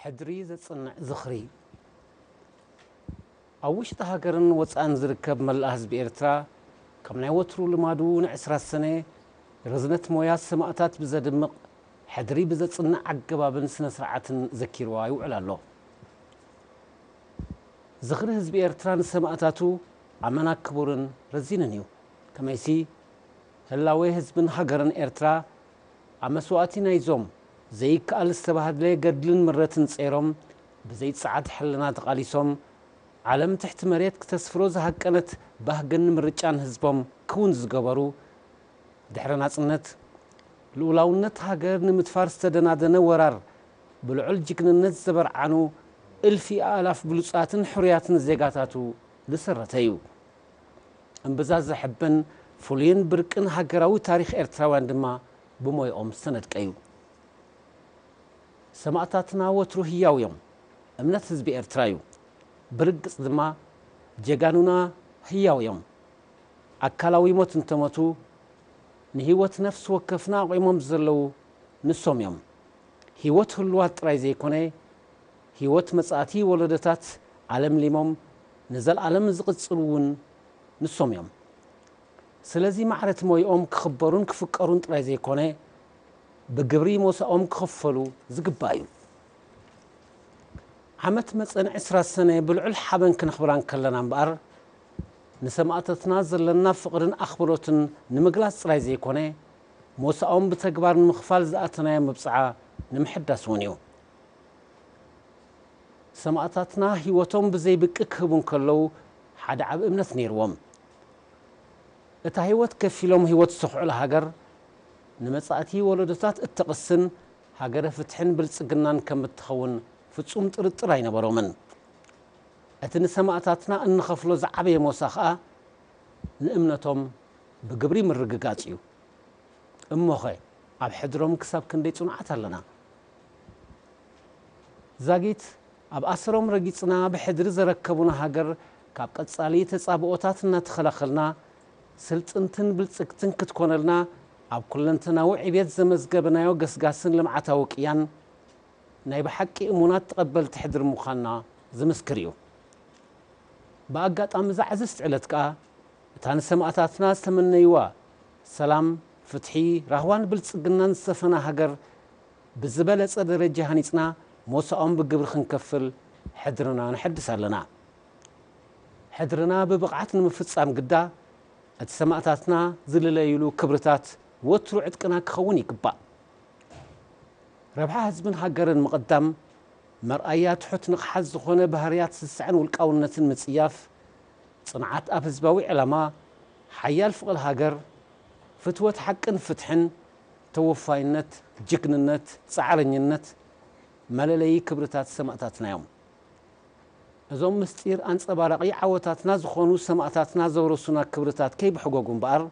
ሕድሪ ዘጽንዕ ዝኽሪ። ኣብ ውሽጢ ሃገርን ወጻእን ዝርከብ መላእ ህዝቢ ኤርትራ፣ ከም ናይ ወትሩ ልማዱ ንዕስራ ሰነ ርዝነት ሞያ ሰማእታት ብዘድምቕ፣ ሕድሪ ብዘጽንዕ ኣገባብን ስነ ስርዓትን ዘኪርዋ ይውዕል ኣሎ። ዝኽሪ ህዝቢ ኤርትራ ንሰማእታቱ ኣመና ክቡርን ረዚንን እዩ። ከመይሲ፣ ህላዌ ህዝብን ሃገርን ኤርትራ ኣብ መስዋእቲ ናይዞም ዘይከኣል ዝተባህለ ገድልን ምረትን ጸይሮም፣ ብዘይጸዓድ ሕልና ተቓሊሶም፣ ዓለም ትሕቲ መሬት ክተስፍሮ ዝሃቀነት ባህግን ምርጫን ህዝቦም ክውን ዝገበሩ፣ ድሕሪ ናጽነት፣ ልኡላውነት ሃገር ንምድፋር ዝተደናደነ ወራር ብልዑል ጅግንነት ዘበርዓኑ እልፊ ኣእላፍ ብሉጻትን ሕሩያትን ዜጋታቱ ዝሰረተ እዩ። እምብዛ ዘሕብን ፍሉይን ብርቅን ሃገራዊ ታሪኽ ኤርትራውያን ድማ ብሞይኦም ዝተነድቀ እዩ። ሰማእታትና ወትሩ ህያው እዮም። እምነት ህዝቢ ኤርትራ እዩ። ብርግጽ ድማ ጀጋኑና ህያው እዮም። ኣካላዊ ሞት እንተሞቱ፣ ንህይወት ነፍሲ ወከፍና ኣቑሞም ዘለዉ ንሶም እዮም። ህይወት ህሉዋት ጥራይ ዘይኮነ፣ ህይወት መጻእቲ ወለዶታት ኣለምሊሞም ንዘለኣለም ዝቕጽሉ እውን ንሶም እዮም። ስለዚ ማዕረ እቲ ሞይኦም ክኽበሩን ክፍቀሩን ጥራይ ዘይኮነ፣ ብግብሪ ሞሳኦም ክኽፈሉ ዝግባእ እዩ። ዓመት መጸን ዕስራ ሰነ ብልዑል ሓበን ክነኽብራ እንከለና እምበኣር፣ ንሰማእታትና ዘለና ፍቕርን ኣኽብሮትን ንምግላጽ ጥራይ ዘይኮነ፣ ሞሳኦም ብተግባር ንምኽፋል ዝኣተናዮ መብጽዓ ንምሕዳስ እውን እዩ። ሰማእታትና ህይወቶም ብዘይ ብቂ ክህቡ እንከለዉ፣ ሓደ ዓቢ እምነት ነይርዎም። እታ ህይወት ከፊሎም ህይወት ዝተኽዑላ ሃገር፣ ንመጻእቲ ወለዶታት እተቕስን ሃገረ ፍትሕን ብልጽግናን ከም እትኸውን ፍጹም ጥርጥር ኣይነበሮምን። እቲ ንሰማእታትና እንኸፍሎ ዝዓበየ ሞሳ ኸኣ፣ ንእምነቶም ብግብሪ ምርግጋጽ እዩ። እሞኸ፣ ኣብ ሕድሮም ክሳብ ክንደይ ጽኑዓት ኣለና? ዛጊት ኣብ ኣሰሮም ረጊጽና ብሕድሪ ዘረከቡና ሃገር፣ ካብ ቀጻሊ ተጻብኦታት እናተኸላኸልና፣ ስልጥንትን ብልጽግትን ክትኮነልና፣ ኣብ ኩለንተናዊ ዕቤት ዘመዝገብናዮ ገስጋስን ልምዓታዊ ቅያን፣ ናይ ብሓቂ እሙናት ተቐበልቲ ሕድሪ ምዃንና ዝምስክር እዩ። ብኣጋጣሚ እዛ ዕዝዝቲ ዕለት ከኣ፣ እታ ንሰማእታትና ዝተመነይዋ ሰላም፣ ፍትሒ፣ ራህዋን ብልጽግናን ዝሰፈና ሃገር ብዝበለጸ ደረጃ ሃኒጽና፣ ሞሳኦም ብግብሪ ክንከፍል ሕድርና ነሐድስ ኣለና። ሕድርና ብብቕዓት ንምፍጻም ግዳ፣ እቲ ሰማእታትና ዝልለይሉ ክብርታት ወትሩ ዕጥቅና ክኸውን ይግባእ። ረብሓ ህዝብን ሃገርን ምቕዳም፣ መርኣያ ትሑት ንቕሓት ዝኾነ ባህርያት ስስዐን ውልቃውነትን ምጽያፍ፣ ጽንዓት ኣብ ህዝባዊ ዕላማ፣ ሓያል ፍቕሪ ሃገር፣ ፍትወት ሓቅን ፍትሕን፣ ተወፋይነት፣ ጅግንነት፣ ጻዕረኝነት፣ መለለዪ ክብርታት ሰማእታትና እዮም። እዞም ምስጢር ኣንጸባራቒ ዓወታትና ዝኾኑ ሰማእታትና ዘውረሱና ክብርታት ከይብሕጎጉ እምበኣር፣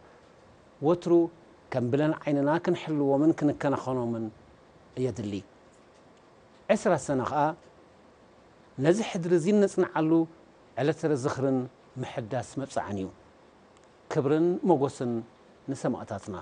ወትሩ ከም ብለን ዓይንና ክንሕልዎምን ክንከናኸኖምን የድሊ። ዕስራ ሰነ ኸኣ ነዚ ሕድሪ እዚ እነጽንዓሉ ዕለተ ዝኽርን ምሕዳስ መብጽዓን እዩ። ክብርን ሞጎስን ንሰማእታትና።